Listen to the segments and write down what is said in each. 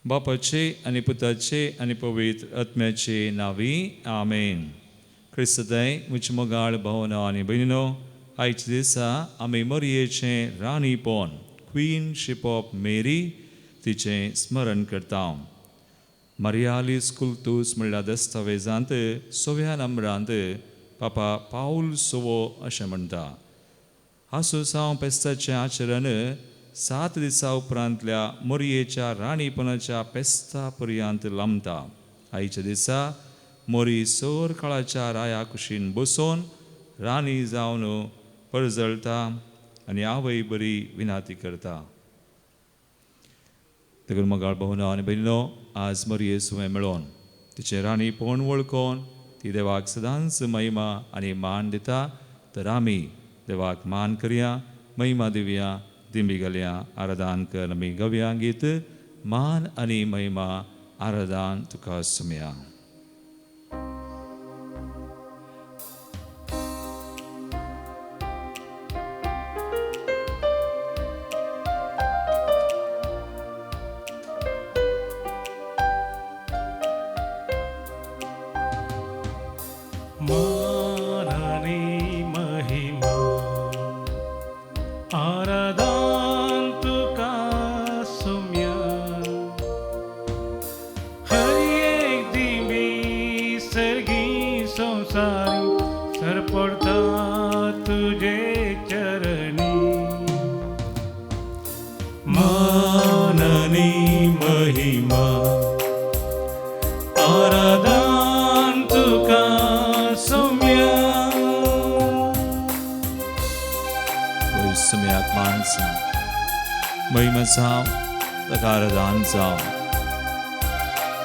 बापाचे आनी पुताचे आनी पवित्र आत्म्याचे नांवी आमेन. क्रिस्तय म्हजी मोगाळ भावना आनी भयणीनो, आयच्या दिसा आमी मरयेचें राणीपण, क्वीनशीप ऑफ मेरी, तिचें स्मरण करता. मारियालीस कुल्तूस म्हणल्या दस्तावेजांत सव्या नंबरांत पापा पावल सवो अशें म्हणटा, आसूसांव फेस्ताचें आचरण 7 दिसा उपरांतल्या मोरयेच्या राणीपणाच्या फेस्ता पर्यंत लांबता. आयच्या दिसा मोरी सर काळाच्या राया कुशीन बसून राणी जावन परजळटा आनी आवय बरी विनाती करता. देखून मोगाळ भावना आनी भयणीनो, आज मरये सुवें मेळोन तिचें राणीपण वळखोन ती देवाक सदांच महिमा आनी मान दिता. तर आमी देवाक मान करया, महिमा दिवया, दिंबी घालया, आराधन कर आमी गवया गीत मान आनी महिमा आराधन तुका सुमया.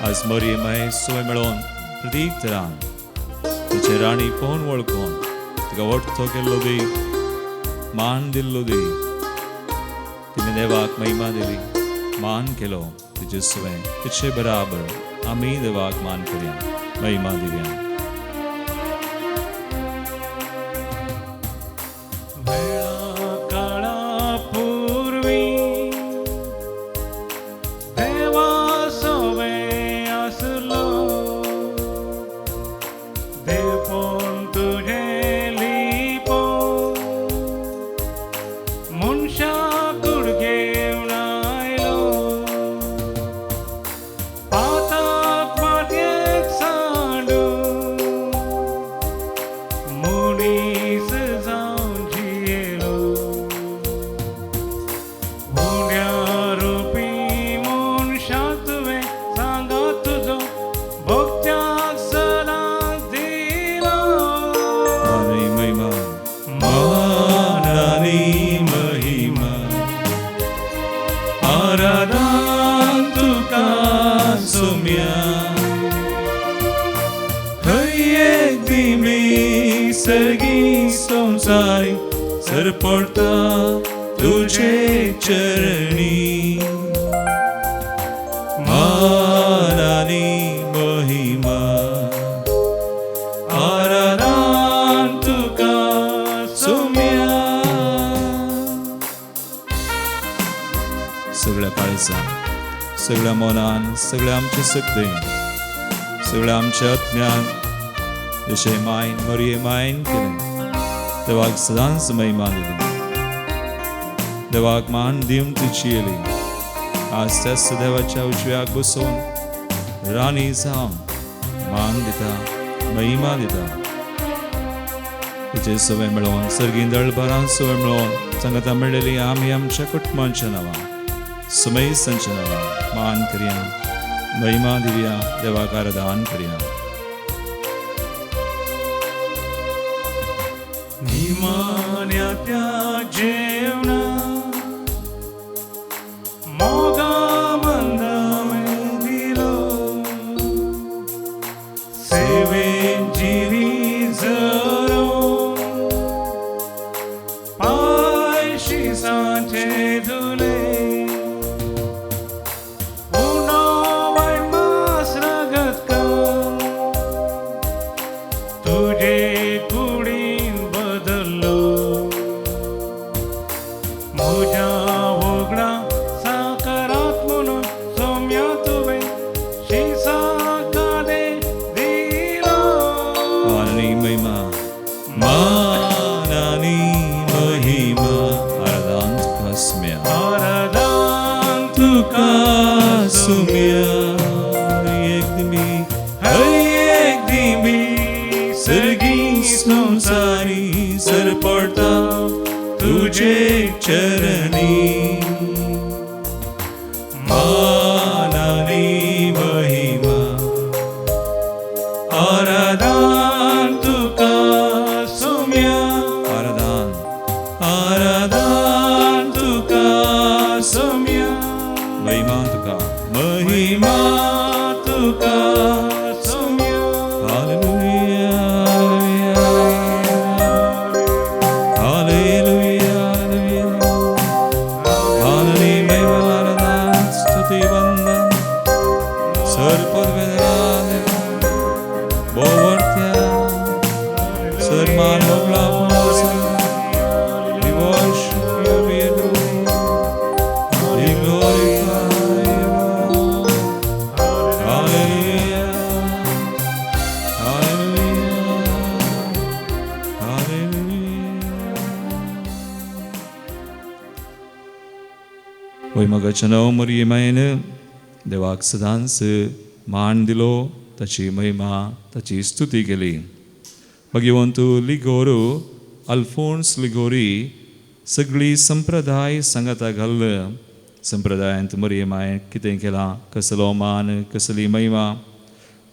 आज मरये माय सोय मेळोन प्रदीप तरान तिचें राणी पोवन वळखोन तिका वट्टो केल्लो दी, मान दिल्लो दी. तिणें देवाक महिमा दिली, मान केलो. तिचे सुवें तिचे बराबर आमी देवाक मान करया, महिमा दिवया. सगळ्या मनान, सगळ्या आमचे शक्तीन, सगळ्या आमच्या आत्म्यान जशें मायन मरये मायन केलें देवाक सदांच महिमा दिली, देवाक मान दिवन तिची येयली. आज त्याच देवाच्या उजव्याक बसून राणी जावन मान दिता, महिमा दिता. तिचे सवय मेळोवन सर्गीन दळभरान सवय मेळोवन सांगता मेळ्ळेली आमी आमच्या कुटुंबांच्या नांवान, समयसांच्या नांवान मान करया, महिमा दिवया, देवाक आराधन करया. निमाण्या त्या जेवणा मोगा मंदामे दिलो, सेवेन जिरी जरो पाय शिसांचे धुले, तुझे कुडीन बदललो. तुका सुम्या एक दिमी एक दिमी सर्गी संसारी सरपडता तुजे चरणी मानानी महिमा आराधन तुका सुम्या आराधन आराधन तुका सुम्या महिमा तुका महिमा तुका सुम्या हालेलुया हालेलुया हालेलुया माननी महिमा आराधन स्तुति वंदन सर्पवेदना बोवर्त्या सर्मान We worship you, we adore you, we glorify you, Lord. Hallelujah, hallelujah, hallelujah. वय मगाच्या नांव मरिये मायेन देवाक सदांच मान दिलो ताची महिमा ताची स्तुती केली. भगवंत लिगोरो अल्फोन्स लिगोरी सगळी संप्रदाय सांगाता घाल संप्रदायांत मरिये मायेन कितें केलां कसलो मान कसली महिमा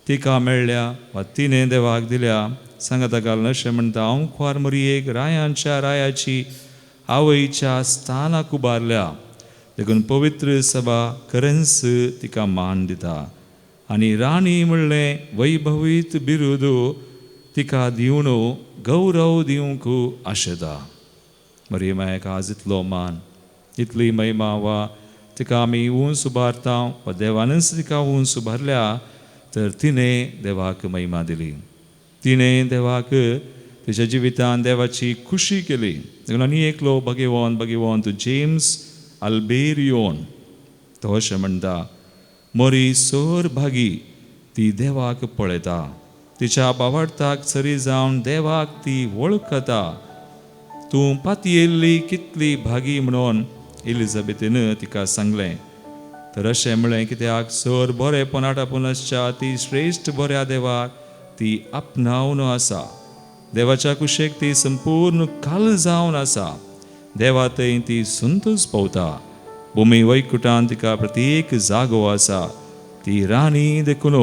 तिका मेळ्ळ्या वा तिणें देवाक दिल्या सांगाता घालून अशें म्हणटा हांव खुवार मरियेक रायांच्या रायाची आवयच्या स्थानाक उबारल्या देखून पवित्र सभा खरेंच तिका मान दिता आनी राणी म्हणलें वैभवीत बिरुद तिका दिवन गौरव दिवंक आशेता. मरिये मायेक आज इतलो मान इतली महिमा वा तिका आमी उंच उबारता वा देवानच तिका उंच उबारल्या तर तिणें देवाक महिमा दिली तिणें देवाक तिच्या जिवितान देवाची खुशी केली. देखून आनी एकलो भगेवंत भगेवंत जेम्स अल्बेरियोन तो अशें म्हणटा मरी सोर भागी ती देवाक पळयता तिच्या बावडताक सरी जावन देवाक ती वळखता तूं पातयेल्ली कितली भागी म्हणून एलिझाबेथीन तिका सांगलें. तर अशें म्हणलें कित्याक सर बरें आटापून आसच्या ती श्रेश्ठ बऱ्या देवाक ती आपणावन आसा देवाच्या कुशेक ती संपूर्ण काल जावन आसा देवा थंय ती संतोष पावता भुमी वैकुटान तिका प्रत्येक जागो आसा ती राणी देखून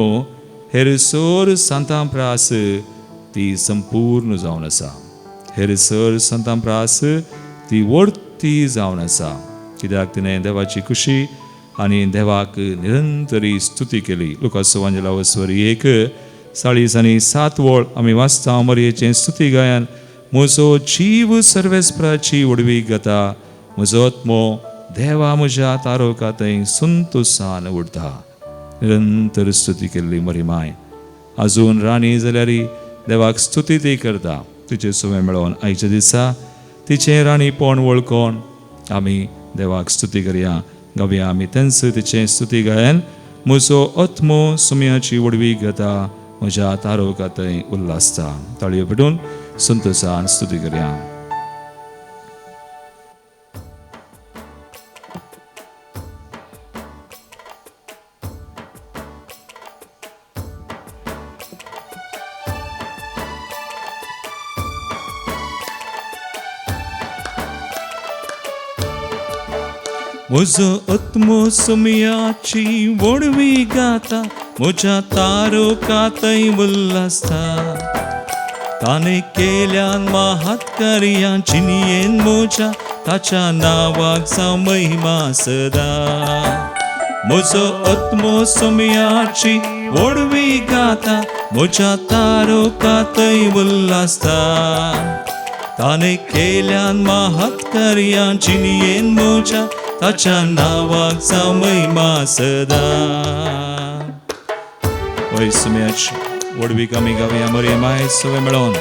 हेर सर सांतां प्रास ती संपूर्ण जावन आसा हेर सर सांतां प्रास ती वर्ती जावन आसा कित्याक तिणें देवाची खुशी आनी देवाक निरंतरी स्तुती केली. लुकास वांजेला वसवरी 1:40 आनी 7 वळ आमी वाचता मरियेचें स्तुती गायन म्हजो जीव सर्वेस्पराची उडवी गाता म्हजो आत्मो देवा म्हज्या तारोका थंय संतोसान उडता. निरंतर स्तुती केल्ली मरी माय आजून राणी जाल्यार देवाक स्तुती ती करता तिचें सुवें मेळोवन आयच्या दिसा तिचें राणीपण वळखून आमी देवाक स्तुती करया. गावया आमी तेंच तिचें स्तुती गायन म्हजो आत्मो सुम्याची वडवी गाता म्हज्या तारोका थंय उल्हासता. ताळयो पेटून संतोसान स्तुती करया. म्हजो आत्मो सुम्याची वडवी गाता म्हज्या तारोका थंय उल्हासता ताणें केल्यान महात्कार्यां चिनयेन म्हज्या ताच्या नांवाक जावं महिमा सदा. म्हजो आत्मो सुम्याची वडवी गाता म्हज्या तारोका थंय उल्हासता ताणें केल्यान महात्कार्यां चिनयेन म्हज्या ताच्या नांवाक जावं महिमा सदा. वय सुम्याची वडवीक आमी गावया मरिये माय सगळें मेळोवन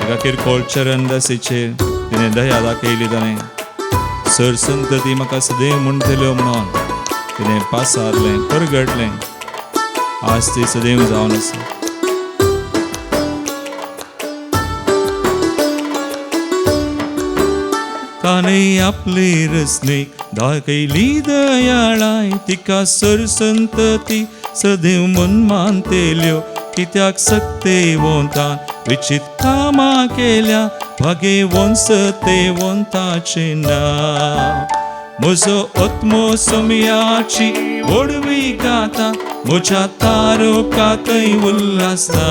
एका किरकोळ चरणदासीचेर तिणें दया दाखयली ताणें सर संतती म्हाका सदैव म्हणटल्यो म्हणून तिणें पासारलें परगटलें आज ती सदैव जावन आसा. ताणें आपले रचणेक दाखयली दयाळाय तिका सरसंतती सदैव मन मानतेल्यो कित्याक सक्तेवंतान विचित कामां केल्या भागेवंत सतेवंताचें नांव. म्हजो आत्मो सोम्याची व्हडवी गाता म्हज्या तारकांतय उल्हासता.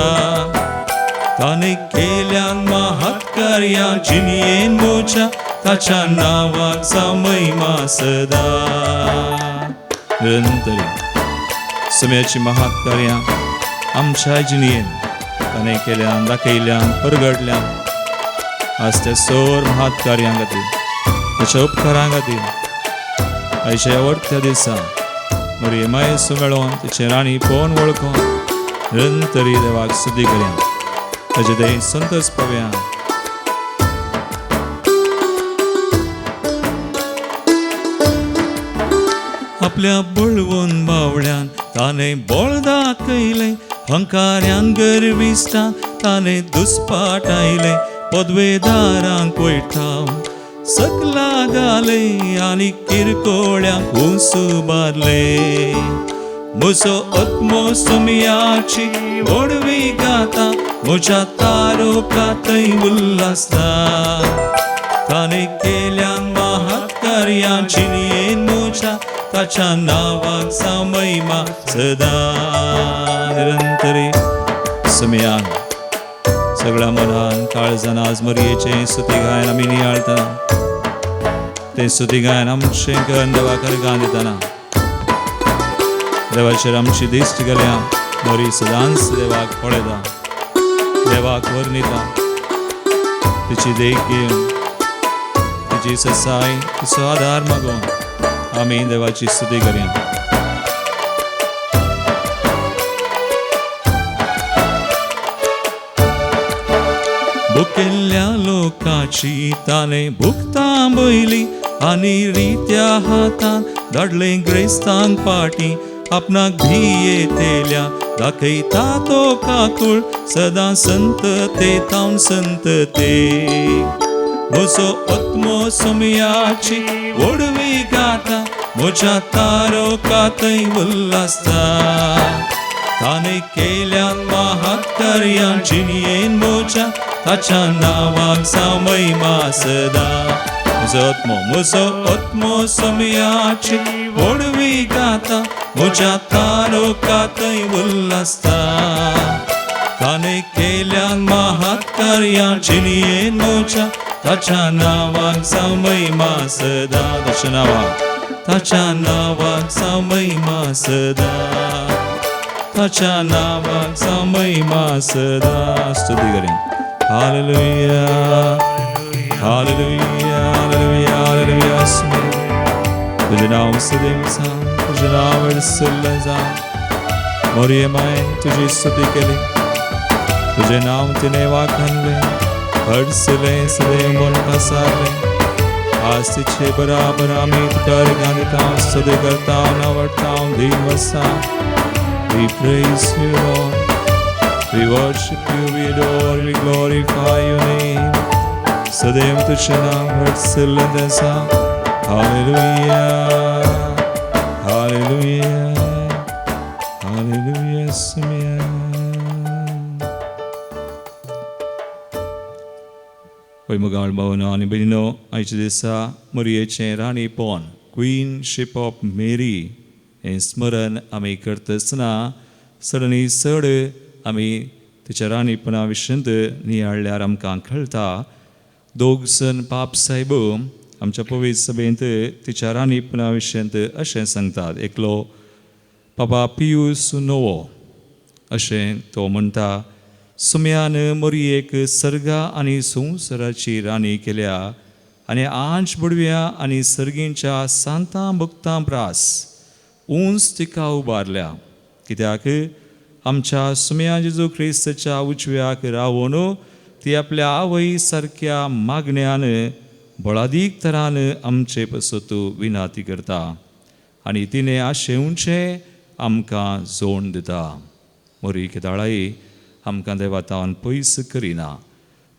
ताणें केल्यान महात्कार्यां जिणयेन म्हज्या ताच्या नांवाक जावं महिमा सदां. निरंतरी सोम्याची महात्कार्यां आमच्या जिणयेन ताणें केल्यान दाखयल्यान परगटल्यान. आज त्या सोर महात्कार्यां खातीर ताच्या उपकारां खातीर आयच्या आवडत्या दिसा मरिये मायेसो मेळोन तिचें राणी पोवन वळखोन निरंतरी देवाक स्तुती करया ताचे दयेन संतोष पावया. आपल्या बळवून बावळ्यान ताणें बळ दाखयलें हंकाऱ्यांक गर्विश्टांक ताणें दुस्पाटायलें पदवेदारांक वयठावन सकला घालें आनी किरकोळ्यांक उंच उबारलें. म्हजो आत्मो सोम्याची व्हडवी गाता म्हज्या तारकांतय उल्हासता. ताणें केल्यान महात्कार्यां जिणयेन म्हज्या ताच्या नांवाक जावं महिमा सदां. निरंतरी सोम्यान सगळ्या मनान काळजान आज मरियेचें स्तुती गायन आमी नियाळटा. तें स्तुती गायन आमचें करून देवाक गान दितना देवाचेर आमची दिश्ट गेल्या मरी सदांच देवाक पळयता देवाक वर्णिता तिची देख घेवन तिची ससाय तिचो आदार मागोवन आमी देवाची स्तुती करया. भुकेल्ल्या लोकाची ताणें भूक थांबयली आनी रित्या हातान धाडलें ग्रेस्तांक पाटी आपणाक भियेतेल्या दाखयता तो काकूळ सदां संतते तावन संतते. म्हजो आत्मो सोम्याची व्हडवी गाता म्हज्या तारकांतय उल्हासता. ताणें केल्यान महात्कार्यां जिणयेन म्हज्या ताच्या नांवाक जावं महिमा सदां. म्हजो आत्मो सोम्याची व्हडवी गाता म्हज्या तारकांतय उल्हासता. ताणें केल्यान महात्कार्यां जिणयेन म्हज्या ताच्या नांवाक जावं महिमा सदां. ताच्या नांवाक ताच्या नांवाक जावं महिमा सदां. ताच्या नांवाक जावं महिमा सदां. स्तुती करया. Hallelujah hallelujah hallelujah hallelujah. तुजें नांव सदैव जावं तुजें नांव सल्लें जावं. मरिये मायन तुजी स्तुती केली तुजें नांव तिणें वाखाणलें हडसलें सदैव म्हूण पसारलें. आज तिचे बराबर आमी तुका गान दिता स्तुती करता नांवडटा धीर वसा. We praise you, Lord. We worship you, we adore, we glorify your name. सदैव तुझे नाम हडसलें आसा. Hallelujah, hallelujah, hallelujah, Simeon. पळय मोगाळ भावनो आनी भयणीनो आयच्या दिसा मरियेचें राणीपण क्वीनशीप ऑफ मेरी हें स्मरण आमी करतासतना चड आनी चड आमी तिच्या राणीपणा विशयांत नियाळ्ळ्यार आमकां कळटा. दोग जण पाप सायब आमच्या पवित्र सभेंत तिच्या राणीपणा विशयांत अशें सांगतात. एकलो पापा पियूस नोवो अशें तो म्हणटा, सुम्यान मरियेक सर्गा आनी संवसाराची राणी केल्या आनी आंज बडव्या आनी सर्गींच्या सांतां भक्तां प्रास उंच तिका उबारल्या. कित्याक आमच्या सुम्या जेजू क्रिस्ताच्या उजव्याक रावून ती आपल्या आवय सारक्या मागण्यान बळादीक तरान आमचे पसत विनाती करता आनी तिणें आशेवचें आमकां जोड दिता. मोरी केदाळाय आमकां देवातावन पयस करिना,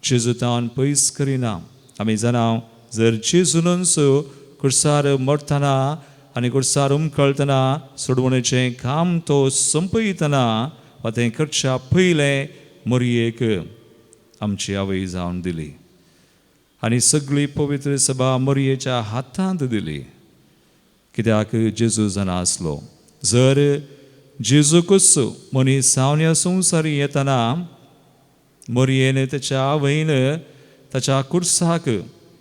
जेजूतावन पयस करिना. आमी जाणां जर जेजूनच कुर्सार मरतना आनी कुर्सार उमकळतना सोडवणेचें काम तो संपयतना वा तें करच्या पयलें मोरयेक आमची आवय जावन दिली आनी सगळी पवित्र सभा मोरयेच्या हातांत दिली. कित्याक जेजू जाणा आसलो जर जेजूकूच मनीस जावन ह्या संवसारी येतना मोरयेन ताच्या आवयन ताच्या कुर्साक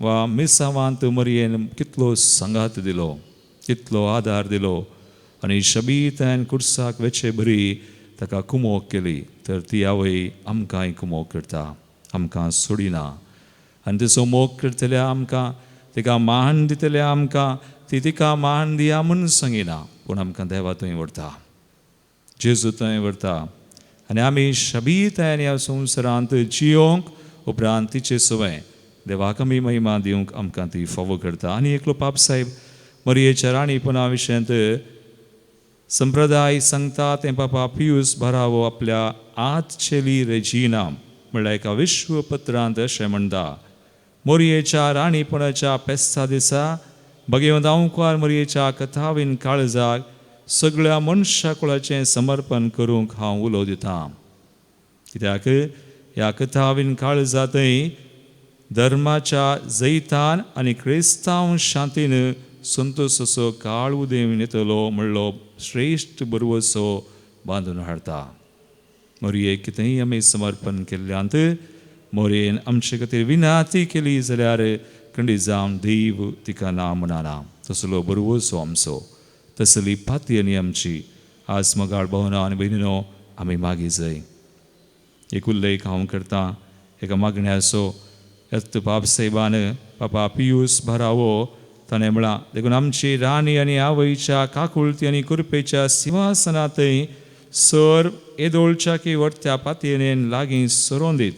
वा मिसावांत मोरयेन कितलो सांगात दिलो, कितलो आदार दिलो आनी शबीतान कुर्साक वेचे बरी ताका कुमोक केली, तर ती आवय आमकांय कुमोक करता, आमकां सोडिना. आनी तिचो मोग करतल्या आमकां, तिका मान दितल्या आमकां, ती तिका मान दिया म्हूण सांगिना, पूण आमकां देवा थंय व्हरता, जेजू थंय व्हरता आनी आमी शबीतायन ह्या संवसारांत जियोंक उपरांत तिचे सवंय देवाक आमी महिमा दिवंक आमकां ती फावो करता. आनी एकलो पाप साहेब मरयेच्या राणीपणा विशयांत संप्रदाय सांगता तें पापा पियूस बारावो आपल्या आतचेली रेजिना म्हणल्यार एका विश्वपत्रांत अशें म्हणटा, मोरयेच्या राणीपणाच्या पेस्ता दिसा भगेवंत आंवकार मोरयेच्या कथावीन काळजाक सगळ्या मनशाकुळाचें समर्पण करूंक हांव उलो दितां. कित्याक ह्या कथावीन काळजांतय धर्माच्या जैतान आनी क्रिस्तांव शांतीन संतोषाचो काळ उदेवन येतलो म्हणलो श्रेश्ठ बरवसो बांदून हाडटा. मोरयेक कितेंय आमी समर्पण केल्ल्यांत मोरयेन आमचे खातीर विनाती केली जाल्यार खंडीत जावन देव तिका ना म्हणना. तसलो बरवसो आमचो, तसली पातयेनी आमची. आज मगाळ भावना आनी भयणीनो आमी मागीर जाय. एक उल्लेख हांव करतां एका मागण्याचो. येत पाप साहेबान पापा पियूस बारावो ताणें म्हळां, देखून आमची राणी आनी आवयच्या काकुळती आनी कृपेच्या सिंहासनांतय सर येदोळच्या की वर्त्या पातयेन लागीं सरोन दीत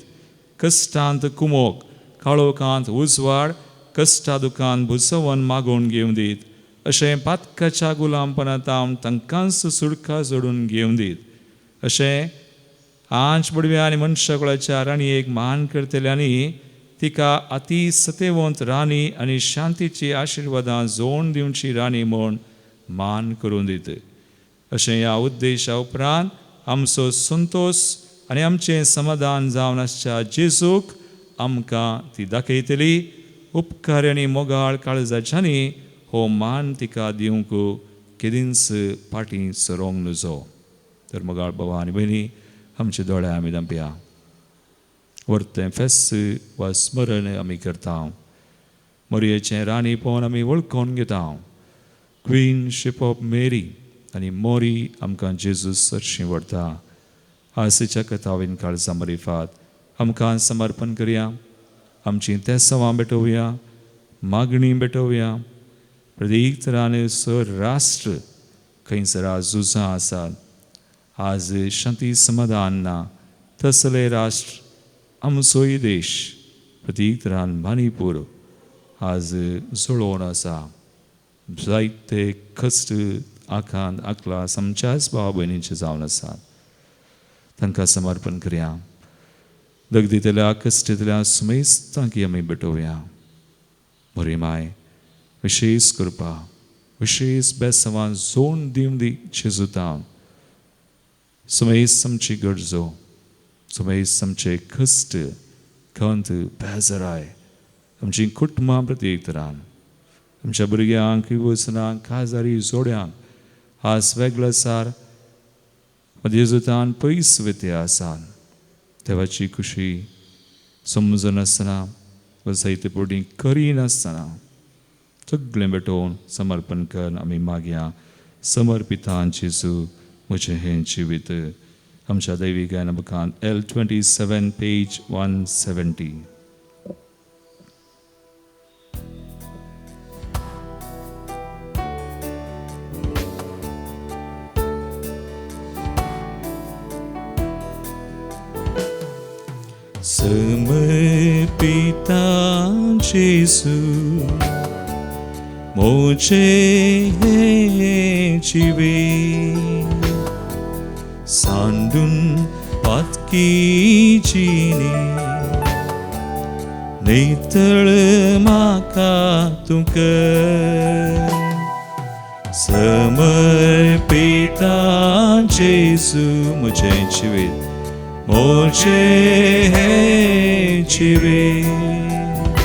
कश्टांत कुमोक, काळोखांत उजवाड, कश्टा दुखान भुसवन मागोवन घेवन दीत अशें पातकाच्या गुलामपणांत तांकांच सुडका जोडून घेवन दीत अशें आंच बडव्या आनी मनशाकुळाच्या राणयेक मान करतल्यांनी तिका अती सतेवंत राणी आनी शांतीची आशिर्वादां जोड दिवची राणी म्हूण मान करून दीत. अशें ह्या उद्देशा उपरांत आमचो संतोश आनी आमचें समाधान जावन आसच्या जेजूक आमकां ती दाखयतली. उपकार आनी मोगाळ काळजाच्यांनी हो मान तिका दिवंक केदींच फाटीं सरोंक नजो. तर मोगाळ बाबा आनी भयणी आमचे दोळे आमी धांपया. वर्तें फेस्त वा स्मरण आमी करता. मोरयेचें राणीपण आमी वळखून घेता. क्वीनशीप ऑफ मेरी आनी मोरी आमकां जेजूस सरशीं व्हरता. आसेच्या कथावीन काळजा मरिफात आमकां समर्पण करया, आमचीं तेसवां भेटोवया, मागणी भेटोवया. प्रत्येक तरान सर राष्ट्र खंयसर आज झुजां आसात, आज शांती समाधान ना, तसले राष्ट्र आमचोय देश प्रत्येक तरान मणिपूर आज जळोवन आसा. जायते कश्ट आखांत आकलास आमच्याच भाव भयणींचे जावन आसात, तांकां समर्पण करया. दगदितल्या कश्टेतल्या सुमेस्तांकी आमी भेटोवया. बरी माय विशेष कृपा विशेष बेसवान जोड दिवन दी जेजुतान. सुमेस आमची गरजो, सुमेस आमचे कश्ट खंत बेजराय आमची कुटुंबां प्रत्येक तरान आमच्या भुरग्यांक वचनांक काजारी जोड्यांक आज वेगळो सार जेजुतान पयस वेते आसान देवाची खुशी समजनासतना वा जायते पटी करिनासतना सगळें भेटोवन समर्पण कर आमी मागया. समर्पितान जेजू म्हजें हें जिवीत. आमच्या दैवी गायना बुकान L27 page 170. समर्पिता जेजू म्हजें हें जिवीत सांडून पातकी जिणी नितळ म्हाका तूं कर समर्पिता जेजू म्हजें जिवीत म्हजें हें जिवीत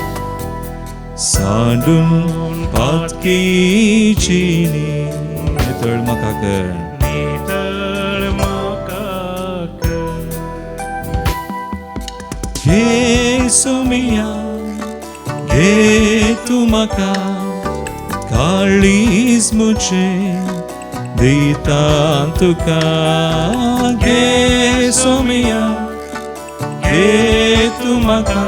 सांडून पातकी जिणी नितळ म्हाका कर नितळ म्हाका कर घे सोमिया घे तूं म्हाका काळीज म्हजें दिता तुका घे सोमिया घे तूं म्हाका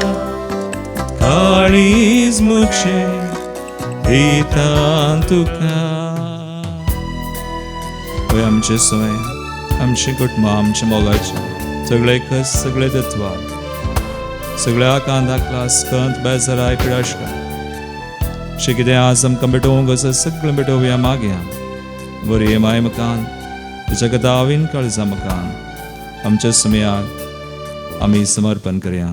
काळीज म्हजें दिता तुका. होय आमचे समय आमचे कुटुंब आमचे मोगाचे सगळे कस सगळे तत्वा सगळ्या कांदा क्लास कंत बेजाराय पिडाशका अशें कितें आज आमकां भेटोवंक आसा सगळें भेटोवया मागया बरी माय मकान तुज्या कथावीन काळजा मकान आमच्या समयाक आमी समर्पण करया.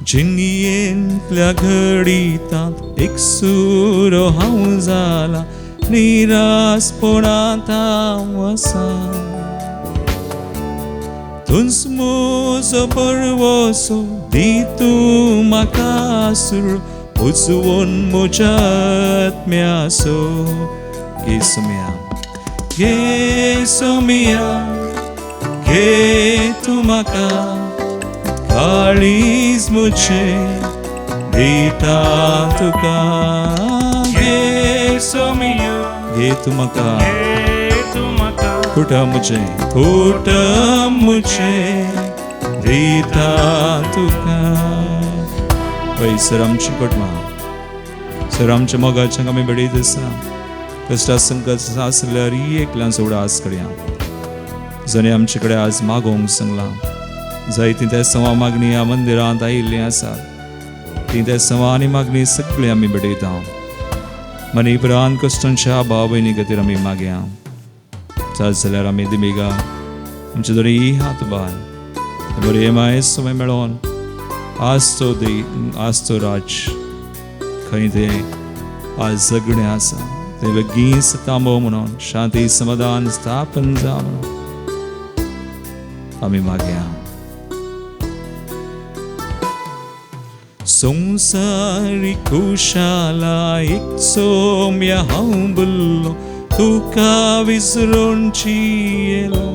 जिणयेंतल्या घडितांत एकसुरो हांव जाला निरासपणांत हांव आसा तूंच म्हजो बरवसो दी तूं म्हाका सुरू उजवून म्हज्या आत्म्यासो. घे सोमया घे सोमया घे तूं म्हाका काळीज म्हजें दिता तुका. घे सोमिया घे तूं म्हाका घे तूं म्हाका कुटुंब म्हजें कुटुंब म्हजें दिता तुका. वय सर आमची कुटुंबां सर आमच्या मोगाच्यांक आमी भेटयत आसा कश्टा संकट आसल्यार एकल्यान उडास करया जणे आमचे कडेन आज मागोवंक सांगलां जायतीं त्या सवा मागणी ह्या मंदिरांत आयिल्लीं आसात तीं त्या सवा आनी मागणी सगळीं आमी भेटयता. मनी उपरांत कश्टांच्या भाव भयणी खातीर आमी मागया जात जाल्यार आमी दिमिगा आमचे दोनी हात बार बरे माय समय मेळोन आज तो दे आज तो राज खंय तें आज झगडें आसा तें बेगीन थांबो म्हणून शांती समाधान स्थापन जावं म्हणून आमी मागया. संवसारी खुशाला एक सोम्या हांव बुल्लो तुका विसरून जियेलो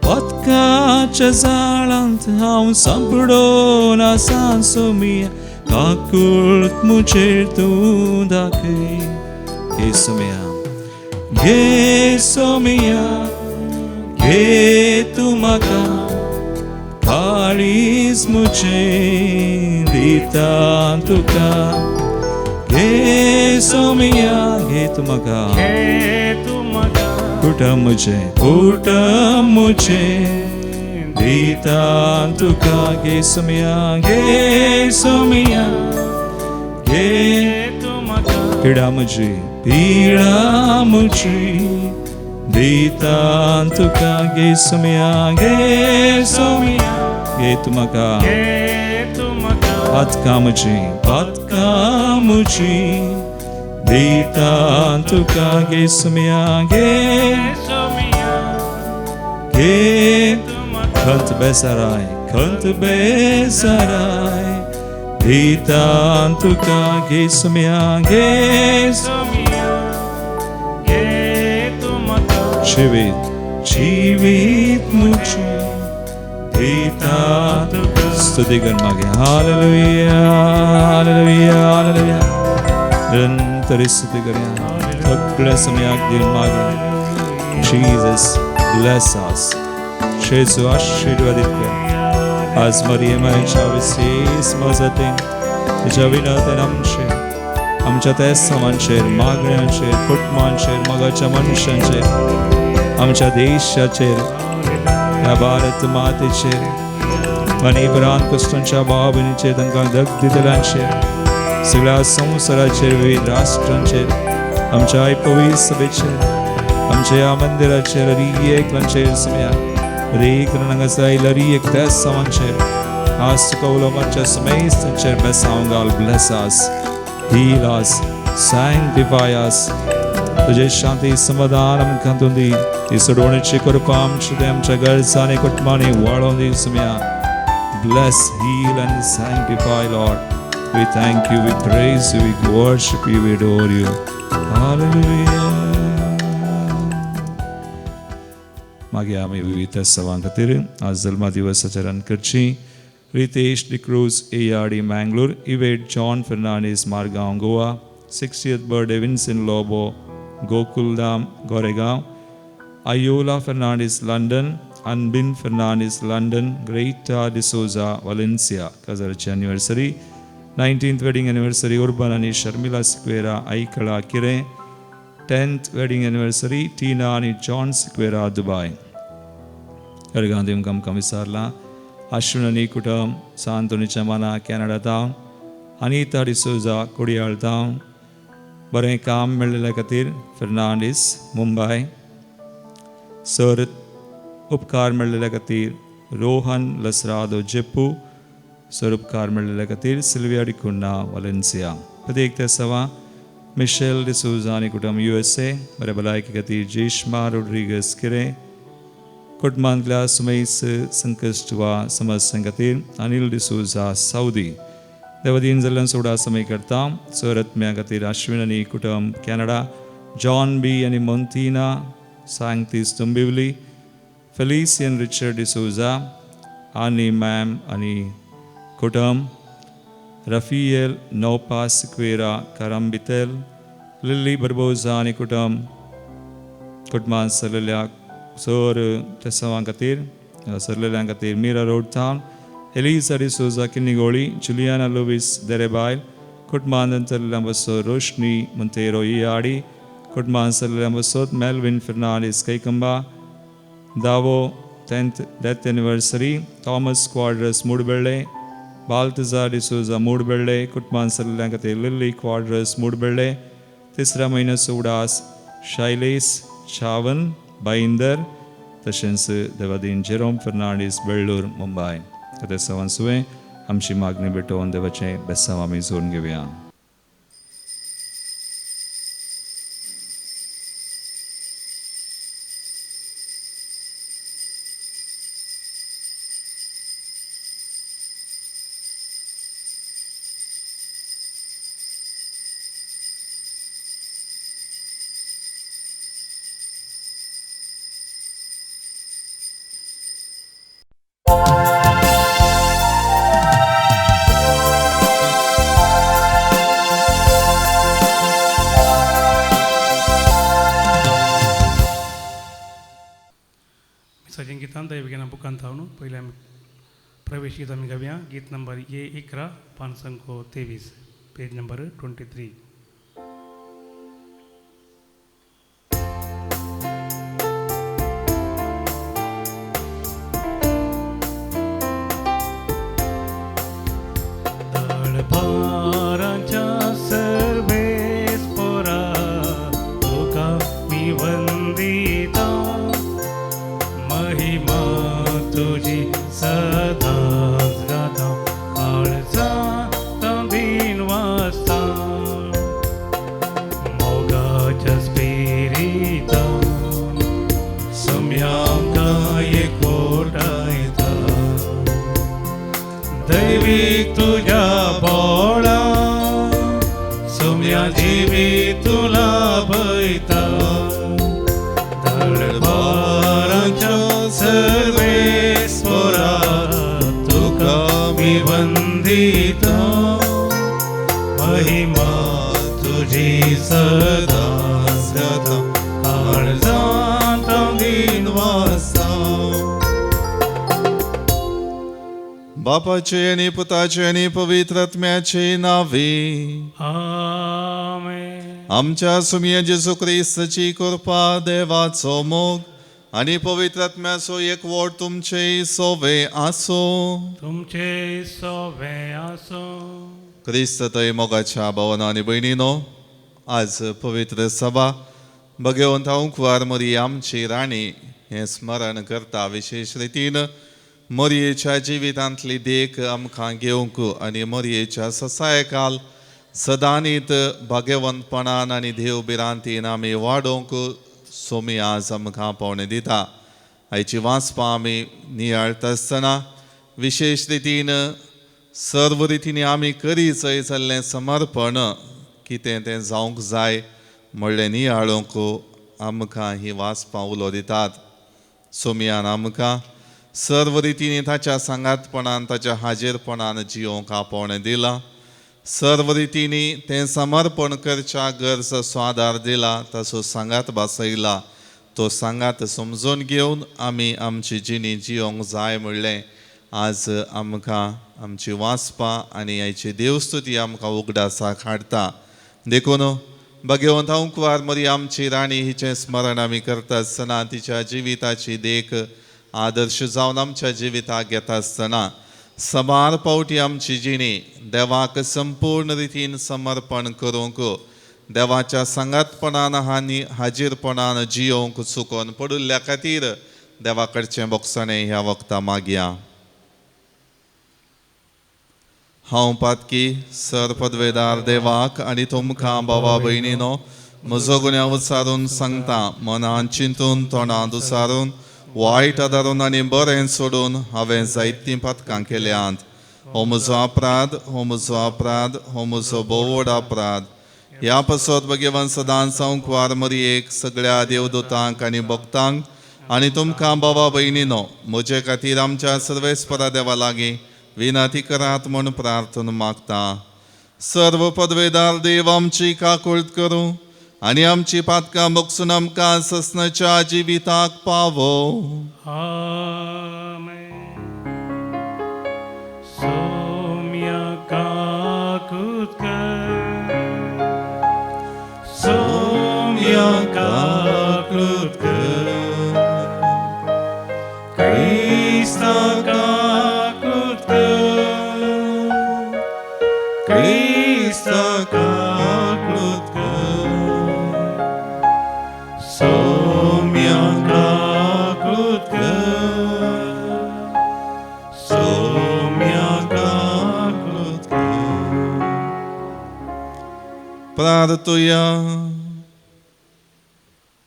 पदकाच्या जाळांत हांव सांपडोन आसा सोमिया काकूळत म्हजेर तूं दाखय. घे सोमिया घे सोमिया घे तूं म्हाका काळीज म्हजें दिता तुका. घे सोमिया घे तूं म्हाका घे तूं म्हाका कुटुंब म्हजें कुटुंब म्हजें दिता तुका. घे सोमिया घे सोमिया घे तूं म्हाका पिडा म्हजी पिडा म्हजी दिता तुका. घे सोमिया घे सोमिया घे तूं म्हाका घे तूं म्हाका पातकां म्हजी पातकां म्हजी दिता तुका. घे सोमिया घे सोमिया घे तूं म्हाका खंत बेजाराय खंत बेजाराय दिता तुका. घे सोमिया घे सोमिया घे तूं म्हाका जिवीत जिवीत म्हजें दिता तुका. स्तुती कर मागे. Hallelujah hallelujah hallelujah. निरंतर स्तुती करया सगळ्या समयाक दिवन मागे. Jesus bless us. जेजू आशीर्वादीत कर. आज मरियमाच्या विशेष मजतीन तिच्या विनंतीन आमचेर आमच्या तेसांचेर मागण्यांचेर कुटुंबांचेर मोगाच्या मनशांचेर आमच्या देशाचेर ह्या भारत मातेचेर आनी उपरांत कश्टांच्या भाव भयणीचेर तांकां धग दितल्यांचेर सगळ्या संवसाराचेर विविध राष्ट्रांचेर आमच्या पवित्र सभेचेर आमच्या ह्या मंदिराचेर हर एकल्याचेर सुम्या हरेक हांगासर आयिल्ल्या हर एक बेसांवांचेर आज तुका उलो मारच्या समेस्तांचेर बेसांव घाल. Bless us, heal us, sanctify us. तुझे शांती समाधान आमकां तूं दी. ती सोडवणेची कृपा आमच्या आमच्या गरजांनी कुटुंबांनी वाळोवन दी सुम्या. Bless, heal and sanctify, Lord. We thank you, we praise you, we worship you, we adore you. Hallelujah. मागीर आमी विविध सवां खातीर आज जल्मा दिवस आचरण करची. Ritesh D'Cruz, ARD, Mangalore. Yvette John Fernandes, Margao, Goa. 60th birthday Vincent Lobo, Gokuldham, Goregaon. Ayola Fernandes, London. Anbin Fernandes, London. Greta D'Souza, Valencia. काजाराची anniversary. 19th wedding anniversary Urban आनी शर्मिला सिक्वेरा, आयकळा, किरें. 10th wedding anniversary टीना आनी जॉन सिक्वेरा, दुबाय. अर्गां दिवंक आमकां विचारलां. अश्विन आनी कुटुंब, सांतोनीच्या माना, कॅनडा तावन. अनिता डिसोजा, कोडियाळ तावन. बरें काम मेळ्ळेल्या खातीर फेर्नांडीस, मुंबय. सर उपकार मेळ्ळेल्या खातीर रोहन लसरादो, जेप्पू. सर उपकार मेळ्ळेल्या खातीर सिल्विया डिकुन्ना, वलेन्सिया. प्रत्येक ते सवा मिशेल डिसोजा आनी कुटुंब, युएसए. बरे भलायकी खातीर जेश्मा रोड्रिगस, किरें. कुटुंबांतल्या सुमेस संकश्ट वा समस्यां खातीर अनिल डिसोजा, सावदी. देवदीन जाल्ल्यान सोडा समय करता. सर आत्म्या खातीर अश्विन आनी कुटुंब, कॅनडा. जॉन बी आनी मोंतिना सांगतीस, तुंबिवली. फेलिसियन रिचर्ड डिसोजा, आनी मॅम आनी कुटुंब. रफियल नोपा सिक्वेरा, करंबितेल. लिल्ली बर्बोजा आनी कुटुंब. कुटुंबांत सरलेल्या सर तेसांवां खातीर सरलेल्यां खातीर Mira road town. Eliza D'Souza, Kinnigoli. Juliana Lewis, Derebail. कुटुंबांत चल्लेल्या बसो रोशनी मंतेरो, इयाडी. कुटुंबांत सरलेल्या बसोत मेलविन फेर्नांडीस, कैकंबा. दावो 10th death anniversary Thomas Quadros, Moodbelle. Baltazar D'Souza, Moodbelle. कुटुंबांत सरलेल्या खातीर लिल्ली क्वाड्रस, मूडबेळे. तिसऱ्या म्हयन्याचो उडास शैलेश चावन, भाईंदर. तशेंच देवादीन जेरोम फेर्नांडीस, बेळ्ळूर, मुंबय. आतां सवान सुवें आमची मागणी भेटोवन देवाचें बेसांव आमी जोडून घेवया. मिसाचें गितान दैवगिना बुकान थावन पयलें आमी प्रवेश गीत आमी गावया. गीत नंबर ए 11, पांच अंको 23, पेज नंबर 23. तळपारांच्या सर्वेस्पोरा, तुका मी वंदिता. महिमा तुझी सदाच गाता, काळजांत दिन वाजता. मोगाच्या स्पिरिता सम्यांका एकवटायता. दैवीक तुझ्या बोळा सोम्या जिवीत तुला भयता. दरबाराच्या सर्वेस्पोरा, तुका मी वंदिता. महिमा तुझी सदाच गाता, काळजांत दिन वाजता. बापाचे आणि पुताचे आणि पवित्र आत्म्याचे नावे. आमेन. आमच्या सुमया जेजू क्रिस्ताची कृपा, देवाचो मोग आणि पवित्र आत्म्याचो एकवट तुमचे सोवे आसो. तुमचे सोवे आसो. क्रिस्त थंय मोगाच्या भावना आनी भयणीनो, आज पवित्र सभा भगवंत कुवार मरी आमची राणी हें स्मरण करता. विशेश रितीन मरयेच्या जिवितांतली देख आमकां घेवंक आनी मरयेच्या ससायकाल सदांनीत भाग्यवंतपणान आनी देव भिरांतीन आमी वाडोवंक सोमी आज आमकां पावणे दिता. आयची वाचपां आमी नियाळटा आसतना विशेश रितीन सर्व रितींनी आमी करी चय जाल्लें समर्पण कितें तें जावंक जाय म्हणलें नियाळूंक आमकां ही वाचपां उलो दितात. सोमयान आमकां सर्व रितींनी ताच्या सांगातपणान ताच्या हाजीरपणान जियोंक आपोवणें दिलां. सर्व रितींनी तें समर्पण करच्या गरजचो आदार दिला, ताचो सांगात भासयला. तो सांगात समजून घेवन आमी आमची जिणी जियोंक जाय म्हणलें आज आमकां आमची वाचपां आनी आयची देवस्तुती आमकां उगडासाक हाडटा. देखून भगवंत कुवार मरी आमची राणी हिचें स्मरण आमी करता आसतना तिच्या जिविताची देख आदर्श जावन आमच्या जिविताक घेता आसतना सबार पावटी आमची जिणी देवाक संपूर्ण रितीन समर्पण करूंक देवाच्या सांगातपणान आनी हाजीरपणान जियोवंक चुकोन पडिल्ल्या खातीर देवा कडचें बोगसणें ह्या वखता मागया. हांव पातकी सर पदवेदार देवाक आनी तुमकां भावा भयणीनो म्हजो गुन्यांव उचारून सांगता. मनान चिंतून तोंडांत उचारून वायट आदारून आनी बरें सोडून हांवें जायतीं पातकां केल्यांत. हो म्हजो अपराध, हो म्हजो अपराध, हो म्हजो भोव व्हड अपराध. ह्या पासत भगवान सदांच हांव कुवार मरयेक सगळ्या देवदूतांक आनी भक्तांक आनी तुमकां भावा भयणीनो म्हजे खातीर आमच्या सर्वेस्परा देवा लागीं विनंती करात म्हूण प्रार्थना मागता. सर्व पदवेदार देव आमची काकुळट करूं आनी आमची पातकां बगसून आमकां ससनाच्या जिविताक पावो. आमेन. सोम्या काकूत कर, सोम्या काकूत कर, क्रिस्ता काकूत कर, क्रिस्ता काकूत कर, सोम्या काकूत कर, सोम्या काकूत कर. प्रार्थुया.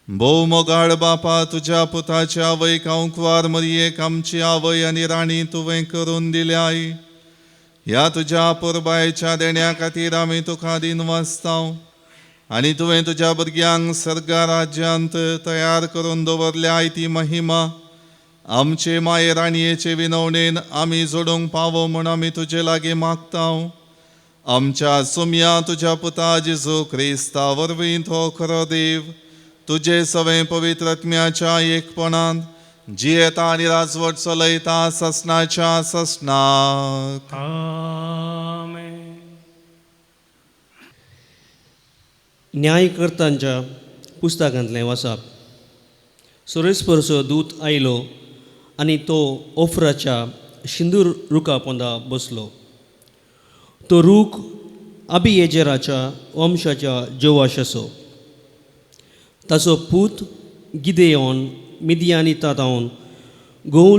भोव मोगाळ बापा, तुज्या पुताच्या आवयक हांव कुवार मरयेक आमची आवय आनी राणी तुवें करून दिल्याय. ह्या तुज्या पुरबायेच्या देण्या खातीर आमी तुका दिनवासताव आनी तुवें तुज्या भुरग्यांक सर्गा राज्यांत तयार करून दवरल्याय ती महिमा आमचे माये राणयेचे विनवणेन आमी जोडूंक पावो म्हूण आमी तुजे लागीं मागताव. आमच्या सुमया तुज्या पुता जेजू क्रिस्ता वरवीं तो खरो देव तुजे सवें पवित्र आत्म्याच्या एकपणांत जियेता आनी राजवट चलयता ससनाच्या ससनाक. आमेन. न्यायकर्तांच्या पुस्तकांतलें वाचप. सुरेस्परचो दूत आयलो आनी तो ओफराच्या शिंदूर रुखा पोंदा बसलो. तो रूख अबिएजराच्या वंशाच्या जोवाशाचो. ताचो पूत गिदेयोन मिदियानितांत गोंव